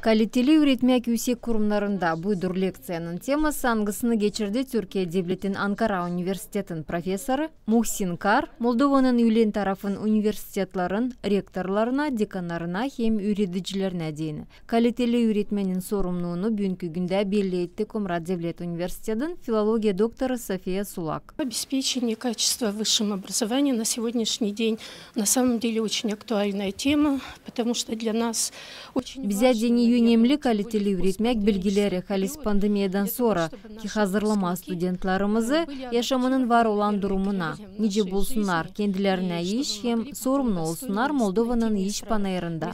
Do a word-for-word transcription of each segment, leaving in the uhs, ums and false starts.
Kaliteli üüretmäk üüsek kurumnarında. Budur lekţiyanın teması, angısını geçirdi Türkiye devletin Ankara universitetin professoru Muhsin Kar, Moldovanın üülen tarafın universitetlerin rektorlarına, dekannarına hem üüredicilerinä deyni. Kaliteli üüretmenin sorumnuunu büünkü gündä belli etti Komrat devlet universitetin filologiya doktoru Sofiya Sulak. Обеспечение качества в высшем образовании на сегодняшний день на самом деле очень актуальная тема, потому что для нас очень Bizä deyin önemli kaliteli üüretmäk bilgileri, halis pandemiyadan sora, ki hazırlamaa studentlarımızı yaşamanın var olan durumuna, nicä bulsunnar kendilerinä iş hem sorumnu olsunnar Moldovanın iş panayırında.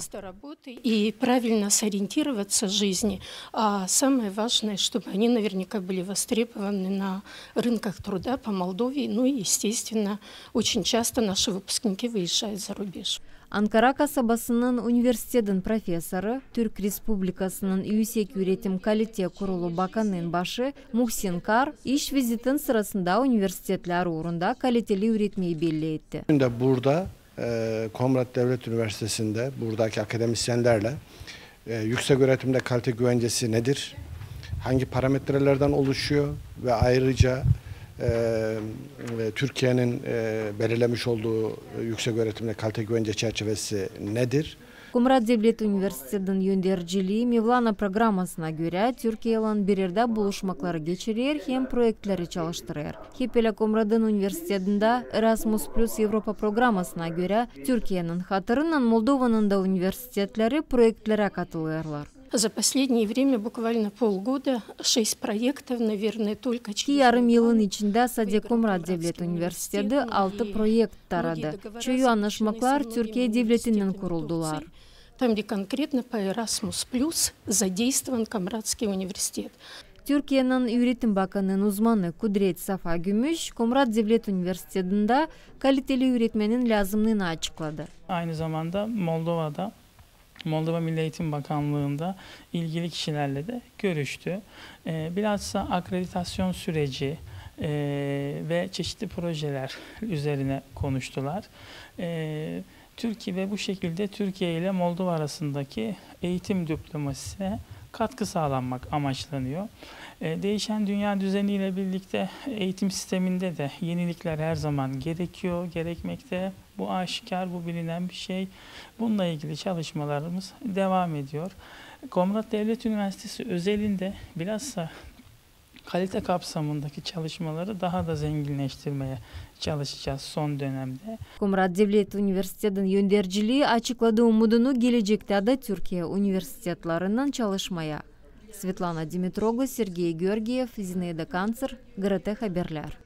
И правильно сориентироваться в жизни. А самое важное, чтобы они наверняка были востребованы на рынках труда по Молдове. Ну и, естественно, очень часто наши выпускники выезжают за рубеж. Ankara kasabasının universitetin professoru, Türk Respublikasının Üüsek üüretim kalite kurulu bakanının başı Muhsin Kar, iş vizitin sırasında universitetlär uurunda kaliteli üüretmeyi belli etti. Şimdi burada e, Komrat Devlet Üniversitesi'nde buradaki akademisyenlerle, e, yüksek öğretimde kalite güvencesi nedir? Hangi parametrelerden oluşuyor? Ve ayrıca, e, e, Türkiye'nin, e, belirlemiş olduğu yüksek öğretimde kalite güvence çerçevesi nedir? Komrat devlet universitetin öndercilii Mevlana programmasına görä Türkiyeylän bir erdä buluşmakları geçirer hem proektleri çalıştırêr. Hep ölä Komratın universitetindä Erasmus Plus Evropa programmasına görä Türkiyenin hatırınnan Moldovanın da universitetleri proektlerä katılêrlar. За последнее время, буквально полгода, шесть проектов, наверное, только через İki yarım yılın içindä sade Komrat devlet universiteti altı proekt taradı. Çoyu annaşmaklar Türkiye devletinnän kuruldular. Там, где конкретно по Erasmus Plus задействован Комратский университет. Türkiyenin üüretim bakanının uzmanı Kudret Safa Gümüş Komrat devlet universitetindä kaliteli üüretmenin lääzımnıını açıkladı. Aynı zamanda Moldova'da, Moldova Milli Eğitim Bakanlığı'nda ilgili kişilerle de görüştü. E, bilhassa akreditasyon süreci, e, ve çeşitli projeler üzerine konuştular. E, Türkiye ve bu şekilde Türkiye ile Moldova arasındaki eğitim diplomasisine katkı sağlanmak amaçlanıyor. E, değişen dünya düzeniyle birlikte eğitim sisteminde de yenilikler her zaman gerekiyor, gerekmekte. Bu aşikar, bu bilinen bir şey. Bununla ilgili çalışmalarımız devam ediyor. Komrat Devlet Üniversitesi özelinde bilhassa kalite kapsamındaki çalışmaları daha da zenginleştirmeye çalışacağız son dönemde. Komrat devlet universitetin öndercilii açıkladı umudunu gelecektä dä Türkiye universitetlerinnän çalışmaya. Svetlana Dimitroglu, Sergey Georgiev, Zinaida Kantsır, GRT Haberlär.